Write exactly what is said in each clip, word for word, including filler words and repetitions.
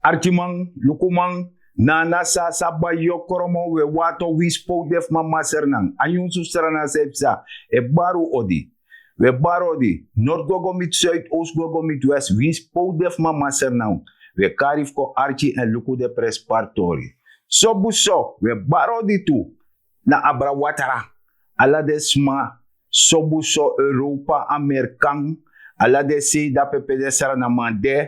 Arkiman, lukuman, nana sasa bayokromo we wato winsi powde fu mama sernan anyunsu sernan san e psa. E bari un odi. We bari odi nord go go miti suid oos go go miti west winsi powde fu mama sernan. We kari fu kon arki èn luku den prenspari tori. Sobu so we bari odi tu na abra watra. Ala den sma sobu so europa amerikan, ala den sei dape pe den sranaman de.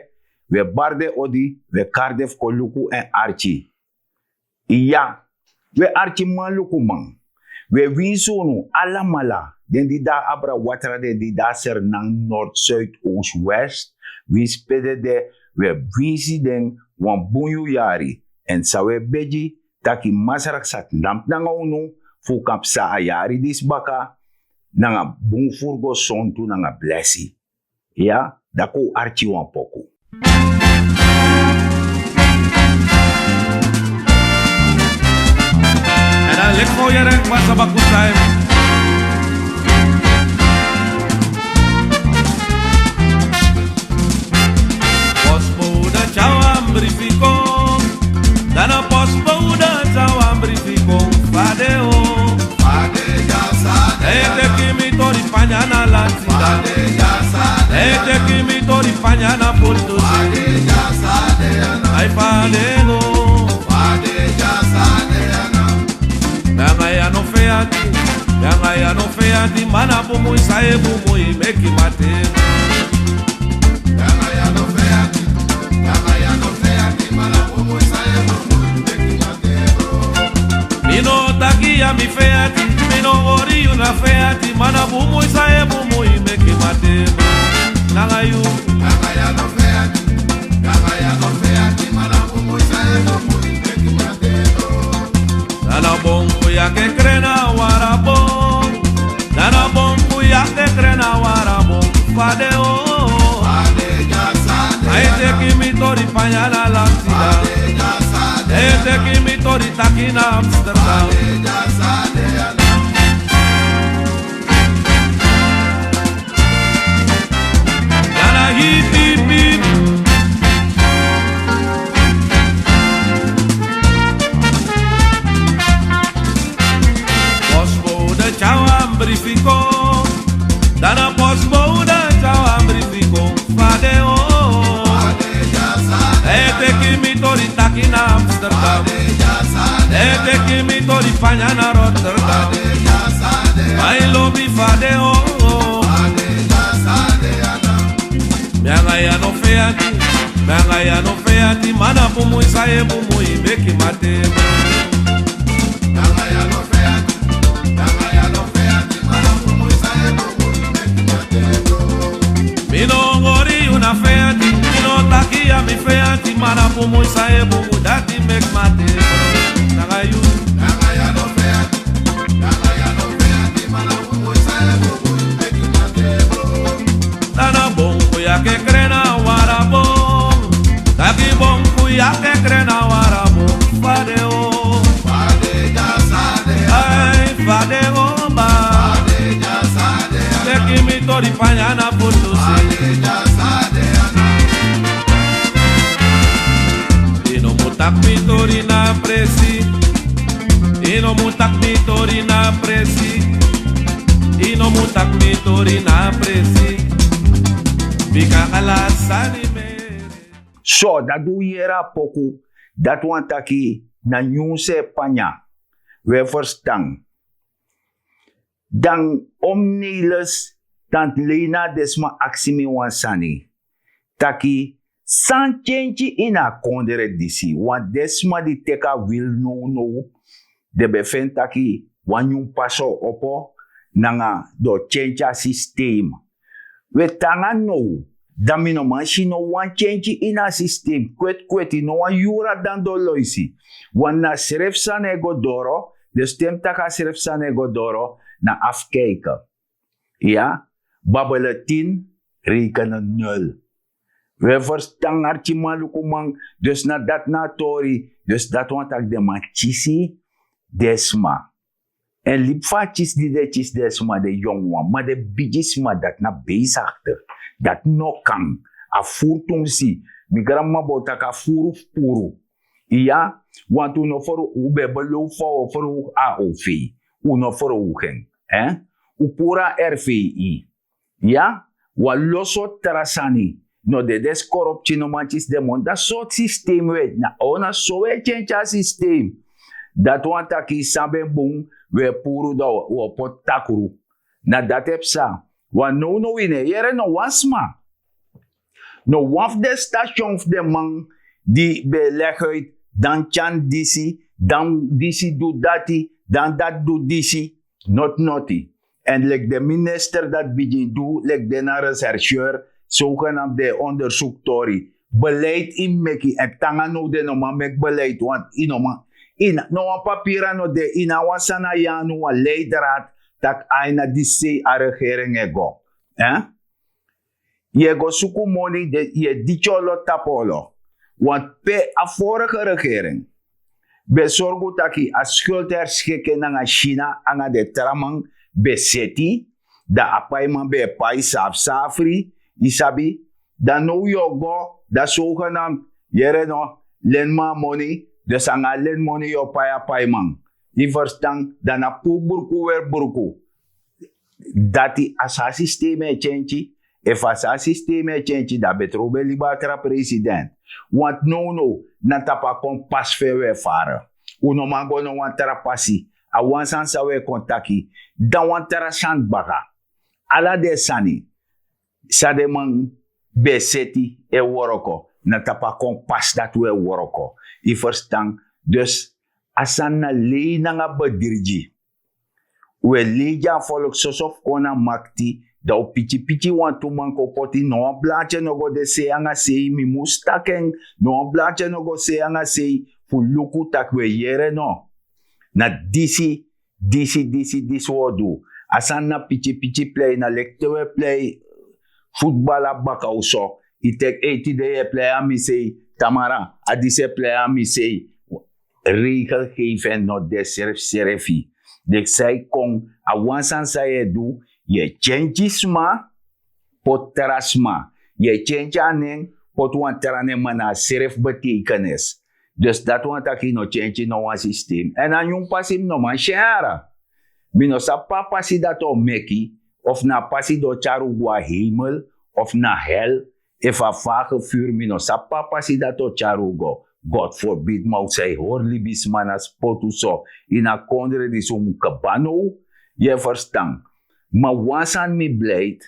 We bari den odi. We kari den fu kon luku èn arki. Iya, we arkiman lukuman. We winsi unu alamala den di de na abra watra den di de na sernan nord suid oos west, winsi pe den de, we winsi den wan bun yu yari. Èn san we begi taki masra sa tnampu nanga unu fu un kan psa a yari disi baka nanga bun furu go sontu nanga blesi. Ya, dati kon un arki wan poku. Èn dan leki fa un yere en pasa baku san en. Postbode tyari wan brifi kon. Dan na postbode tyari wan brifi kon. Fa de o. Fa de ya sa de. E teki mi tori panya na lati. Fa de ya sa de. E teki mi tori panya na potosi. Fa de ya sa de ya na. Ai fa de o. Fa de ya sa de ya na. Nanga ya no feati. Nanga ya no feati. Mana bumui sa e bumui meki mate. Nanga ya no feati. Nanga ya no feati. Mana bumui sa e bumui meki mate. Mi no taki ya mi feati, mi no hori yu na feati, mana bumui sa e bumui meki mate. Nanga yu. Nanga ya no feati, nanga ya no feati, mana bumui sa e bumui meki mate. Dana bon ku ya ke krena wara bon. Dana bon ku ya ke krena wara bon. Fa de o. Fa de ya sa de. Ai teki mi tori panya na lati. Ai teki mi tori taki na Amsterdam. Yana hip hip hip. Postbode tyari wan brifi kon. Dana postbode tyari wan brifi kon. Fa de o. E teki mi tori taki na Amsterdam. E teki mi tori panya na Rotterdam. Ai lobi fa de o. Mi anga ya no feati. Mi anga ya no feati. Mana bumui sa e bumui meki mate. Mi anga ya no feati. Mi anga ya no feati. Mana bumui sa e bumui meki mate. Mi no hori yu na feati, mi no taki ya mi feati, mana bumui sa e bumui dati meki mate. Nanga yu. Nanga ya no feati, nanga ya no feati, mana bumui sa e bumui meki mate. Dana bon ku ya ke krena wara bon. Taki bon ku ya ke krena wara bon. Fa de o. Fa de ya sa de. Ai, fa de o ba. Fa de ya sa de. Teki mi tori panya na potosi. Fa de ya sa de. Yu no mu taki mi tori na presi. Yu no mu taki mi tori na presi. Yu no mu taki mi tori na presi. Bika ala sani meri. So dati un yere a poku. Dati wani taki na nyunsu e panya. We ferstan. Dan omneles tanti lei na a den sma aksi mi wan sani taki san tyentyi ini a kondre disi wan den sma di teki a wil nownow. Den ben feni taki wan nyun pasi o opo nanga den o tyentyi a sistem. We tan nanga now dan mi no man si no wan tyentyi ini a sistem kwetkweti no wan yuru a dan don loisi. Wan na srefi sani e go doro. Den stem taki a srefi sani e go doro na afkijke. Iya, babele tin, reikene nul. We ferstan arkiman lukuman. Dus na dati na a tori. Dus dati wani taki den man kisi den sma. Èn libi fu a kisi di den kisi den sma den yongu wan ma den bigi sma dati na beisakte. Dati no kan. A furu tun si. Mi granmama bo taki a furu fu puru. Iya, want un no ferhoog, un ben beloof fa un o ferhoog a o v. Un no ferhoog en. Un puru a r v i. Ya, wan lo sortu tra sani. No de den skoro pikin no man kisi den moni. Dati sortu sistem we na ona so we kenki a sistem. Dati wan taki san ben bun, we puru dan we o poti takru. Na dati e psa. Wan nownow yu no e yere no wan sma. No wan fu den station fu den man di ben e legi uit, dan tyan disi, dan disi du dati, dan dati du disi. Noti noti. Èn leki den minister dati bigin du leki den na reserseur, sogenamde ondersuktori. Beleid yu mus meki èn te nanga now den no man meki beleid want yu no man, yu na no wan papira no de, yu na wan sani na yanu wan leidraad, tak' a ini a disi sei a regering e go. Yu e go suku moni, yu e diki olo tapu olo. Want pe a vorige regering ben sorgu taki a skuldu herskiki nanga sina nanga den tra man ben seti, dan a paiman ben e pai safsafri. Yu sabi, dan now yu o go dan sogenamd, yere no, leni man a moni. Dus nanga a leni moni yu o pai a paiman. Yu ferstan? Dan na puru bruku weri bruku. Dati a so a sistema e kenki. Efu a so a sistema e kenki dan a ben trow ben libi a tra president. Want nownow na tapu a kon pasi fu en un e fara. Un no man go na wan tra pasi. A wan sani san un e kon taki. Dan wan tra sani baka. Ala den sani san den man ben e seti e wroko, na tapu a kon pasi dati un e wroko. Yu ferstan? Dus a sani na lei nanga bedirigi. Un e lei gi a folku soso fu kon na makti, dan un pikipiki wantu man kon poti na wan blanti e no go de sei nanga sei. Mi mus taki en. Na wan blanti e no go sei nanga sei fu luku tak' un e yere no. Na disi disi disi disi un o du. A sani na pikipiki plei, na leki te un e plei futbal na baka un so. Yu teki eiti dei e plei a mi sei, tamara a disi e plei a mi sei. Regelgeifen no de srefsrefi. Leki san yu kon, a wan sani san yu e du, yu e kenki sma, poti tra sma. Yu e kenki a nen, poti wan tra nen ma na a srefi beteikenis. Dus dati wani taki yu no kenki no wan sistem èn a nyun pasi mi no man si en yara. Mi no sabi pe a pasi dati o meki, of na a pasi di o tyari un go na heimel, of na hel. Efu a fage furu mi no sabi pe a pasi dati o tyari un go. God forbid ma un sa e hori libisma na spotu so ini a kondre disi un mus kba now. Yu e ferstan? Ma wan sani mi blijd,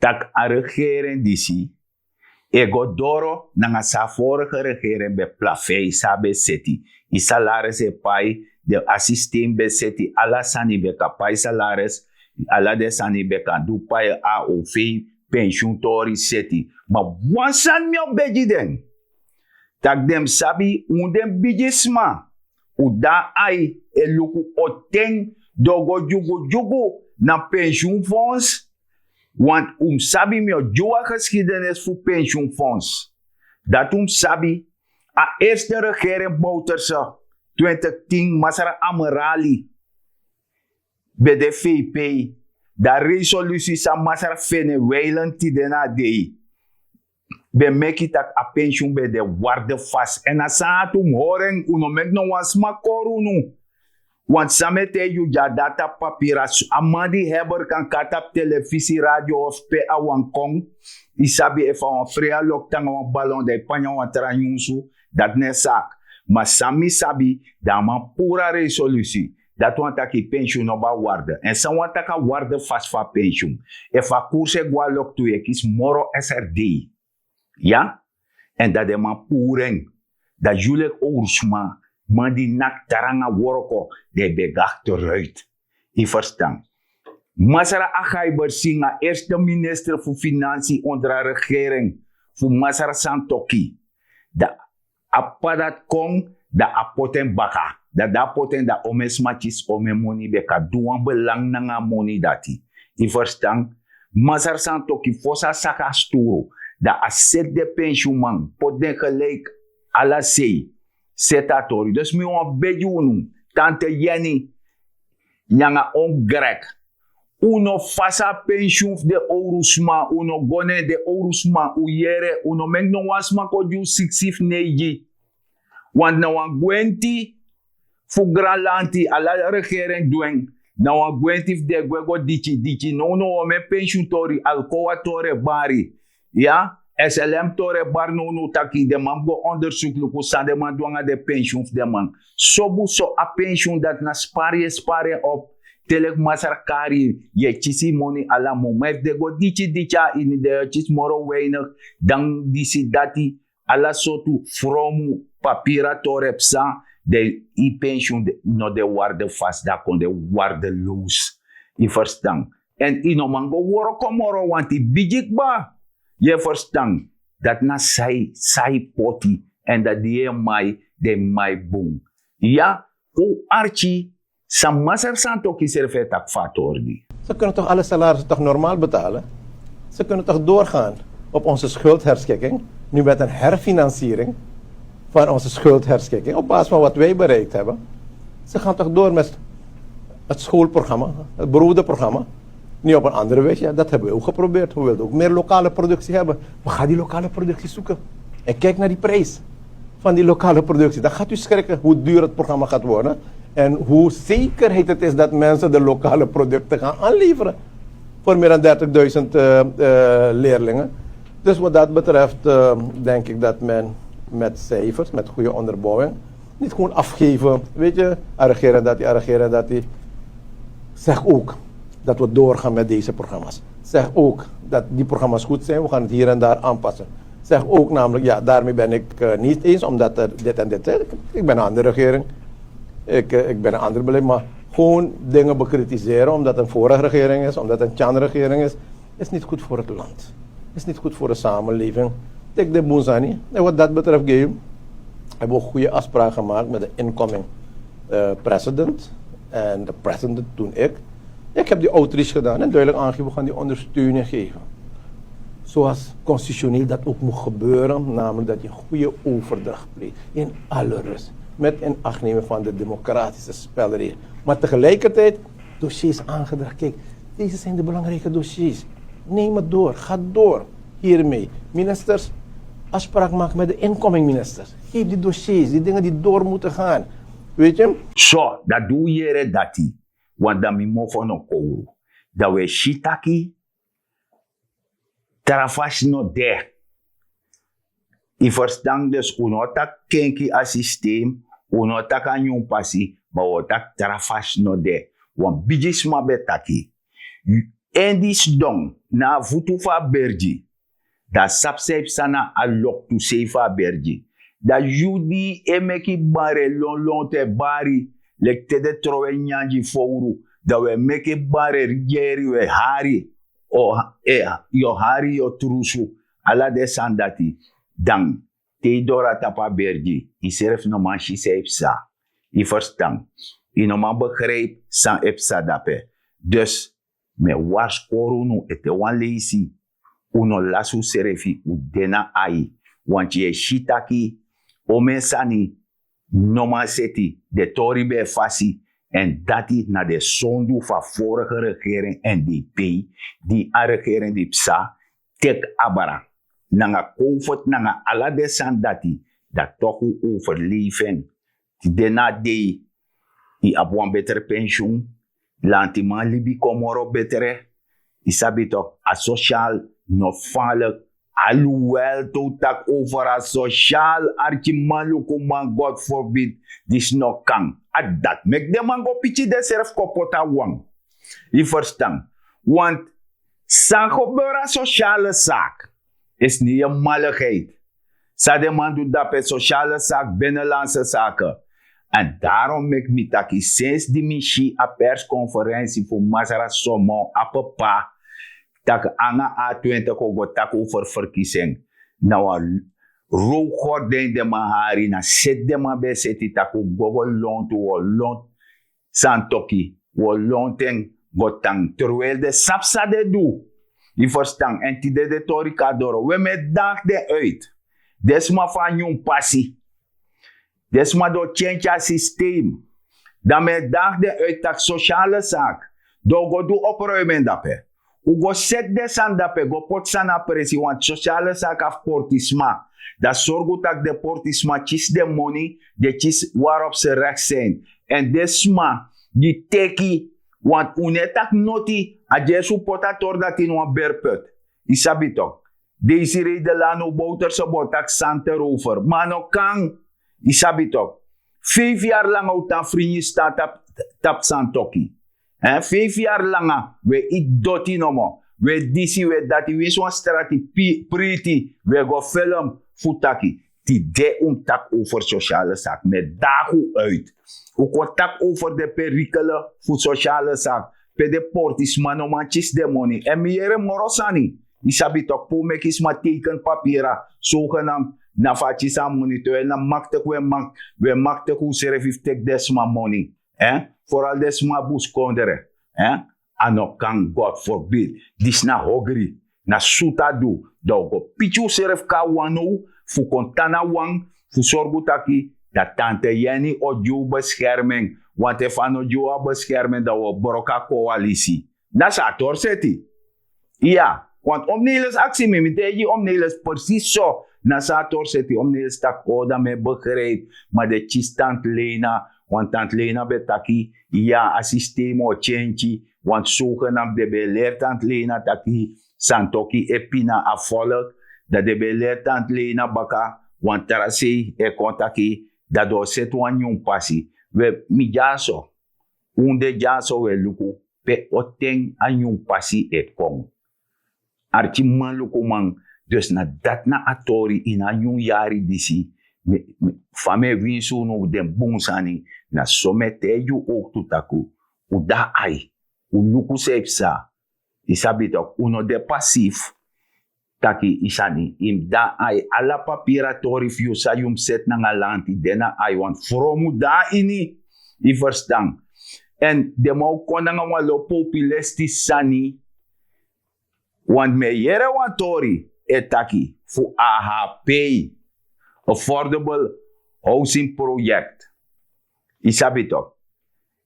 tak' a regering disi e go doro nanga san a vorige regering ben plafei san a ben seti. Yu salaris e pai, den a sistem ben seti ala sani ben kan pai salaris. Ala den sani ben kan du pai, a o v, pensyun tori seti. Ma wan sani mi o begi den, tak' den mus sabi un den bigisma, un de na ai e luku oten den o go dyugudyugu na pensyun fons. Want un mus sabi mi o gi un a geskidenisi fu pensyun fons. Dati un mus sabi, a erste regering bowterse, twintig tin masra amerali ben de vp. Dan a resolusi san masra fene weilen tide na a dei ben meki tak' a pensyun ben de warde fasi èn a sani ati un mus hori en. Un no meki no wan sma kori unu. Want san mi e taigi yu gi a dati tapu papiri, a man di heber kan kon na tapu telefisi radio of pe a wani kon. Yu sabi efu a wan frei a loktu nanga wan balon dan yu panya wan tra nyunsu, dati no e saki. Ma san mi sabi, dan a man puru a resolusi. Dati wani taki yu pensyun no ben abi warde èn san wani taki a warde fasi fu a pensyun? Efu a kursu e go na loktu yu e kisi moro srd. Ya. Èn dan den man puru en. Dan yu leki owru sma, man di naki tranga wroko, den e begi akteruit. Yu ferstan? Masra agaiber singa erste minister fu finansi onder a regering fu masra santoki. Dan a p'pa dati kon, dan a poti en baka. Dan di a poti en dan omen sma kisi omen moni ben kan du wan belang nanga a moni dati. Yu ferstan? Masra santoki fosi a saka a sturu, dan a seti den pensyunman poti den geleik. Ala sei seti a tori. Dus mi wani begi unu, tante yeni nanga ongrek, Un no fasi a pensiun fu den owru sma, un no go na en. Den owru sma, un yere, un no meki no wan sma kon gi un siksi fu neigi. Want na wan gwenti fu granlanti, ala regering du en. Na wan gwenti fu den gwe go diki diki. Nownow wan mi e pensiun tori, Alcoa tori e bari. Ya, S L M tori e bari nownow taki den man mus go ondersuku luku san den man du nanga den pensiun fu den man. Sobu so a pensiun dati na spari e spari en op. Te leki masra kari yu, yu e kisi yu moni ala mun. Ma efu den go diki diki na ini, den yu e kisi moro weinig. Dan disi dati, ala sortu fromu papira tori e psa. Den yu pensiun no de waarde vast, dan kon de waardeloos. Yu ferstan? Èn yu no man go wroko moro, want yu bigi kba. Yu e ferstan? Dati na san yu, san yu poti. Èn dati di yu e mai, den mai bun. Ya, un arki san Masra Santoki srefi e taki fu a tori di. Ze kunnen toch alle salarissen toch normaal betalen? Ze kunnen toch doorgaan op onze schuldherschikking, nu met een herfinanciering van onze schuldherschikking, op basis van wat wij bereikt hebben. Ze gaan toch door met het schoolprogramma, het brodenprogramma. Niet op een andere wijze. Ja, dat hebben we ook geprobeerd. We wilden ook meer lokale productie hebben. We gaan die lokale productie zoeken. En kijk naar die prijs van die lokale productie. Dan gaat u schrikken hoe duur het programma gaat worden. En hoe zekerheid het is dat mensen de lokale producten gaan aanleveren. Voor meer dan dertigduizend eh, eh, leerlingen. Dus wat dat betreft eh, denk ik dat men met cijfers, met goede onderbouwing, niet gewoon afgeven. Weet je, arregeren dat die, arregeren dat die. Zeg ook dat we doorgaan met deze programma's. Zeg ook dat die programma's goed zijn, we gaan het hier en daar aanpassen. Zeg ook namelijk, ja, daarmee ben ik eh, niet eens, omdat er dit en dit is. Ik ben een andere regering. Ik, eh, ik ben een ander beleid, maar gewoon dingen bekritiseren omdat het een vorige regering is, omdat het een Chan-regering is, is niet goed voor het land. Is niet goed voor de samenleving. Tik de boenzani. En wat dat betreft, Gabe, hebben we goede afspraken gemaakt met de incoming eh, president. En de president toen ik. Ik heb die outreach gedaan en duidelijk aangegeven, we gaan die ondersteuning geven. Zoals constitutioneel dat ook moet gebeuren, namelijk dat je een goede overdracht pleegt in alle rust. Met in acht nemen van de democratische spelregels. Maar tegelijkertijd dossiers aangedragen. Kijk, deze zijn de belangrijke dossiers. Neem het door, ga door hiermee. Ministers, afspraak maken met de incoming ministers. Geef die dossiers, die dingen die door moeten gaan. Weet je? So, dat doe yere dati. Want dan mi mofo no kowru. Dan we si taki tra fasi no de. Yu ferstan? Dus un no o taki kenki a systeem, un no o taki a nyun pasi, ma un o taki tra fasi no de. Wan bigi sma ben taki, en di sidon na a futu fu a bergi, dan a sabi san e psa na a loktu sei fu a bergi. Dan yu di e meki bare lonlon te bari, leki te den trowe nyanyan gi fowru, dan un e meki bare rigeri, un e hari, o e, yu o hari yu o trusu. Ala den sani dati. Dan te yu doro na tapu a bergi, yusrefi no man si san e psa. Yu ferstan? Yu no man begripi san e psa dape. Dus mi e warskoru unu ete wan leisi, un no lasi unsrefi, un de na ai. Wanti yu e si taki omen sani no man seti, den tori ben e fasi. Èn dati na den sondu fu a vorige regering, N D P, di a regering di psa teki abra nanga covid nanga ala den sani dati. Dan toku un overleifi en. Tide na a dei yu abi wan betre pensiun, lantiman libi kon moro betre. Yu sabi tok, a sosial no falik. Aluwel te un taki over a sosial, arkiman, lukuman, god forbid, disi no kan. A dati meki den man go piki densrefi kon poti a wan. Yu ferstan? Want san gebeur a sosiale saki, is ni en maligheid. San den man du dape, sosiale saki, benelanse sake. Èn darom meki mi taki, sensi di mi si a perskonferensi fu masra Somo, a papa, taki anga a twintig o go taki over ferkisi en, na wan rowgordin den man hari, na seti den man ben seti taki un go go lontu, un o lontu Santoki, un o lontu en go tan, terwijl den sabi san den du. Yu ferstan? Èn tide den tori kon na doro, we mi e dagi den uit. Den sma fu a nyun pasi, den sma di o kenki a systeem. Dan mi e dagi den uit taki sosiale saki, Dan un go du oproimen dape. Un go seti den sani dape, go poti sani na presi, want sosiale saki abi portisma. Dan sorgu tak' den portisma kisi den moni, den kisi wari op se reksin. Èn den sma di teki, want un no e taki noti, a gersi un poti a tori dati ini wan berput. Yu sabi tok. Deisi rei de lanu bowterse bo taki sante rover ma a no kan. Yu sabi tok. Feifi yari langa un tan fringi stan tapu santoki. Feifi yari langa un e iti doti nomo, un e disi un e dati winsi wan strati priti un e go felem. Fu taki tide un mus taki over sosiale saki mi e dagi un uit. Un kon taki over den perikele fu sosiale saki, pe den portisma no man kisi den moni èn mi yere moro sani. Yu sabi tok pe un meki sma teken papira sogenamd na fu a kisi a moni te un e na maktiki un e maktiki unsrefi fu teki den sma moni. Foral den sma buskondre. A no kan god forbid. Disi na hogri, na sutu a du. Dan un go piki unsrefi kon na wan now fu kon tan na wan fu sorgu taki dan tante yeni o gi un beskermen. Want efu a no gi un a beskermen dan un o broko a koalisi. Na so a tori seti. Iya. Want omneles aksi mi mi taigi omneles presis so. Na so a tori seti omneles taki o dan mi e begrijpi. Ma den kisi tante lena. Want tante lena ben taki iya a sistema o kenki. Want sogenamd den ben e leri tante lena taki santoki e pina a volk. Dan den ben e leri tante lena baka. Want tra sei e kon taki dan den o seti wan nyun pasi. We mi dyaso un de dyaso un e luku pe o ten a nyun pasi e kon. Arkimanluku man. Dus na dati na a tori ini a nyun yari disi fa mi e winsi unu den bun sani. Na so mi e taigi un owktu taki un de na ai. Un luku san e psa. Yu sabi tak' un no de pasif. Taki yu sani yu mus de na ai ala papira tori fu yu san yu mus seti nanga lanti de na ai want fromu de na ini. Yu ferstan? Èn den man o kon nanga wan lo populistis sani. Want mi e yere wan tori e taki fu ahp affordable housing project. Yu sabi tok?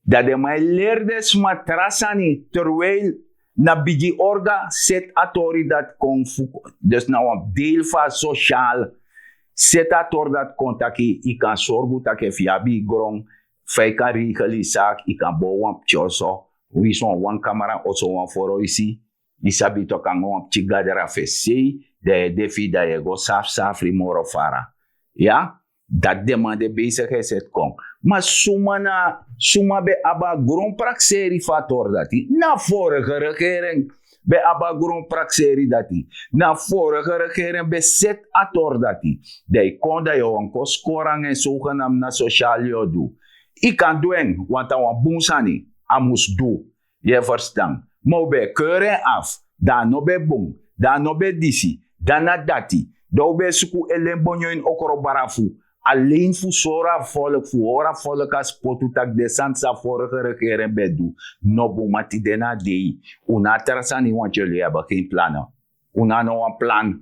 Dan den man e leri den sma tra sani terwijl na bigi orga seti a tori dati kon fu dus na wan deil fu a sosial. Seti a tori dati kon taki yu kan sorgu taki efu yu abi yu gron fa yu kan reigel yu saki yu kan bow wan pikin oso winsi wan wan kamera oso wan foroisi. Yu sabi toki nanga wan pikin gadra fu e sei dan yu e de fu yu dan yu e go safsafri moro fara. Iya. Dati den man de beisigi e seti kon. Ma suma na suma ben abi a gron prakseri fu a tori dati na vorige regering ben abi a gron prakseri dati. Na vorige regering ben seti a tori dati. Dan yu kon dan yu o wani kon skori nanga en sogenamna sosial yu o du. Yu kan du en want a wan bun sani. A mus du. Yu e ferstan? Ma un ben e keuru en afu. Dan a no ben bun. Dan a no ben disi. Dan na dati. Dan un ben e suku e len bonyo ini okrobrafu alen fu sori a folk fu hori a folk a spotu tak' den sani san a vorige regering ben du no bun ma tide na a dei. Un no a tra sani wanti yuli yu abi gen plana. Un no a no wan plan.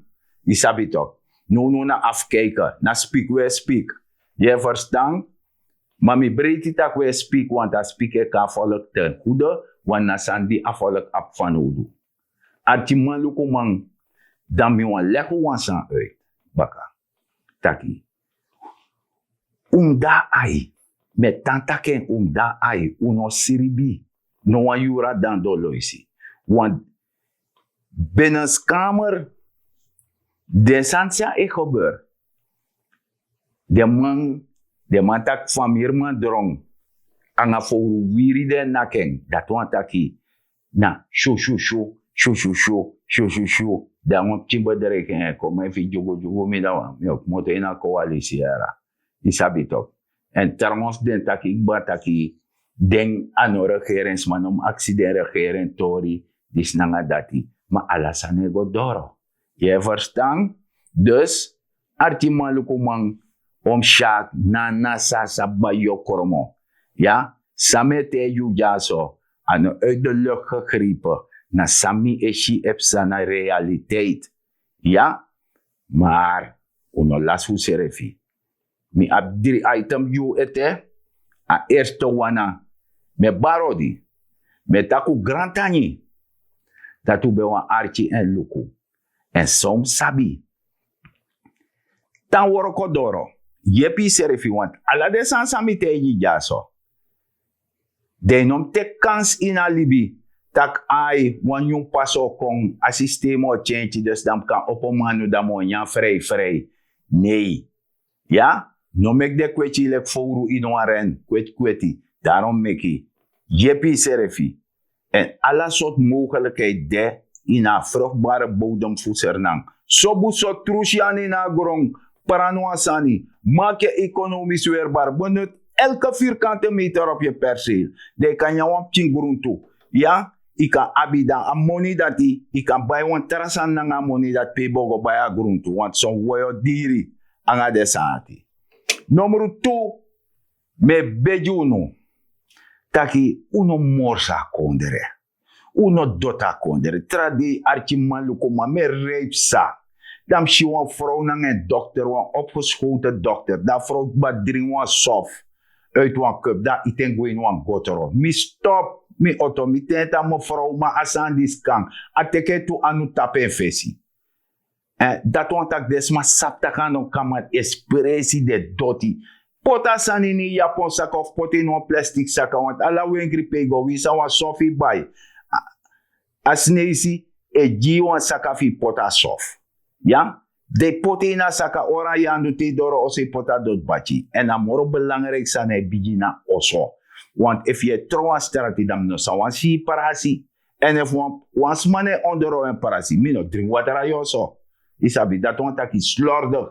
Yu sabi tok? Nownow na afkijke na spik un e spik. Yu e ferstan? Ma mi breiti tak' un e spik want a spik e kon a folk ten gude. Want na sani di a folk abi fanowdu. Arkimanlukuman, dan mi wani legi un wan sani uit baka. Taki un mus de na ai. Mi e tan taki en un mus de na ai. Un no sribi. No wan yuru a dan doloisi. Want benenskamer den sani san e gebeur. Den man den man taki famiri man dron nanga fowru wiri den naki en. Dati wani taki na syusyusyu syusyusyu syusyusyu. Dan wan pikin bedreki en e kon man efu yu dyugudyugu mi dan wan mi o kmoto ini a kowalisi yara. Yu sabi toki? Èn trangons den taki kba taki den a no regerensman no mus aksi den regerentori. Disi nanga dati. Ma ala sani e go doro. Yu e ferstan? Dus arkimanlukuman, omsyak nana san a sabi bai yu o kromo. Iya. San mi e taigi yu dyaso a no uit de luk gegrepe. Na san mi e si e psa na realiteit. Iya. Mar un no lasi unsrefi. Mi abi dri item gi un ete. A erste wan na mi e bari odi. Mi e taki un grantangi dati un ben wani arki èn luku, èn san un mus sabi. Tan wroko doro. Yepi yusrefi, want ala den sani san mi taigi yu dyaso, den no mus teki kansi ini a libi tak' ai wan nyun pasi o kon, a sistema o tyentyi, dus dan mi kan opo manu dan mi o nyan frei frei. Nei. Ya, no meki den kweti yu leki fowru ini wan ren, kweti kweti. Daron meki yepi yusrefi. Èn ala sortu mogelijkheid de ini a vruchtbare bodem fu Sranan. Sobu so, trusi yu anu ini a gron, prani wan sani, maki yu economisch weerbaar, benut elke vierkante meter op yu perceel. Dan yu kan nyan wan pikin gruntu. Ya, yu kan abi dan a moni dati, yu kan bai wan tra sani nanga a moni dati pe yu bo go bai a gruntu, want son woyo diri anga den sani ati. Nomru tu, mi e begi unu taki un no morsu a kondre. Un no doti a kondre. Tra dei, arkiman, lukuman, mi e rei psa. Dan mi si wan frow nanga en dokter, wan opgeschoten dokter. Dan a frow kba dringi wan sof uit wan kup, dan a iti en gwe ini wan gotro. Mi stop mi oto, mi tenti a mevrouw, ma a sani disi kan. A teki en tu anu tapu en fesi. Eh, dati wani taki den sma sabi tak' a no kan, ma espresi den doti. Poti a sani ini yu yapon saka of poti en ini wan plastik saka, want ala wengri pe yu go, winsi a wan sof yu bai, a, a sneisi e gi yu wan saka fu yu poti a sof. Ya, den poti en ini a saka, ora yu andu te yu doro oso yu poti a dotibaki. Èn a moro belangrijk sani e bigin na oso. Want efu yu e tron wan strati, dan mi no sa wani si yu prasi. Èn efu wan, wan sma no e ondro en prasi, mi no dringi watra yu oso. Yu sabi, dati wani taki slordig.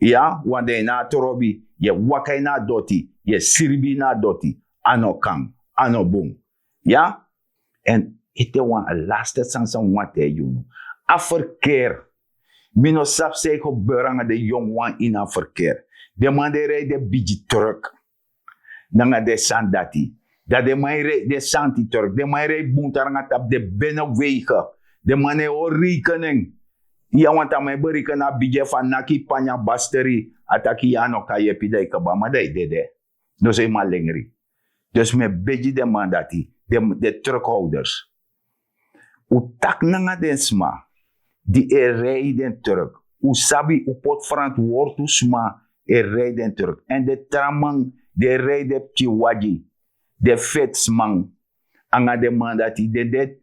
Ya, want dan yu na a trobi, yu e waka ini a doti, yu e sribi ini a doti. A no kan, a no bun. Ya, èn ete wan laste sani san mi wani taigi unu. A verkeer. Mi no sabi san e gebeur nanga den yongu wan ini a verkeer. Den man di e rei den bigi truk nanga den sani dati. Dan den man e rei den santi truk, den man e rei bun tranga tapu den benewegen. Den man no e hori rekening. Ya, want a man e bereken a bigi efu a naki panya basteri, a taki ya no kan yepi, dan yu kaba, ma dan yu dede. No so yu man lengri. Dus mi e begi den man dati, den, den truckhouders. Un taki nanga den sma di e rei den truk. Un sabi, un poti frantwortu sma e rei den truk. Èn den tra man di e rei den pikin wagi, den fetsman, anga den man dati, den, den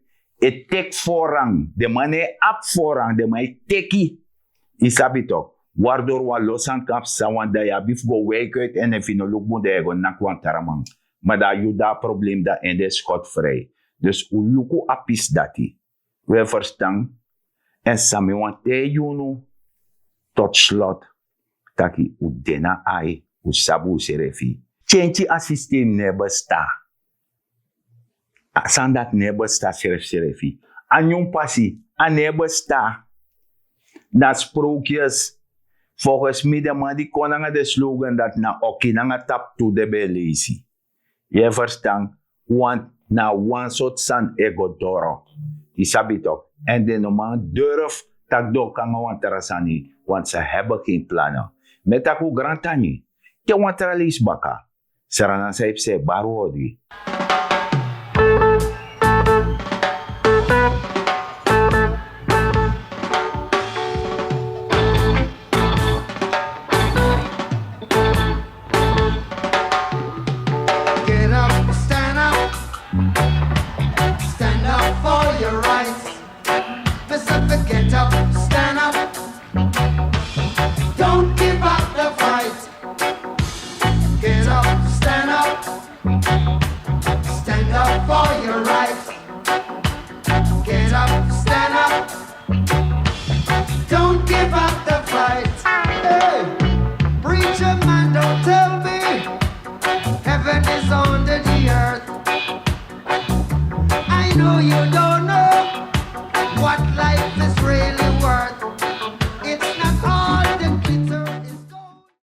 e teki voorrang. Den man no e abi voorrang, den man e teki. Yu sabi toch, waardoor wan lo sani kan psa, want dan yu abi fu go wijk uit, èn efu yu no luku bun dan yu e go naki wan tra man. Ma dan a yu de a problem, dan en den skot vrij. Dus un luku a pisi dati. Un e ferstan? Èn san mi wani taigi unu tot slot, taki un de na ai, un sabi unsrefi. Tyentyi a systeem no e besta. A sani dati no e besta srefsrefi. A nyun pasi, a no e besta. Na sprookjes. Volgens mi, den man di kon nanga den slogan dati, na oki nanga tapu tu den ben e leisi. Yu e ferstan? Want na wan sortu sani e go doro. Yu sabi toch. Èn den no man durf taki den o kon nanga wan tra sani, want ze hebben geen plannen. Mi e taki un grantangi. Te wan tra leisi baka. Sranan san yu psa e bari odi.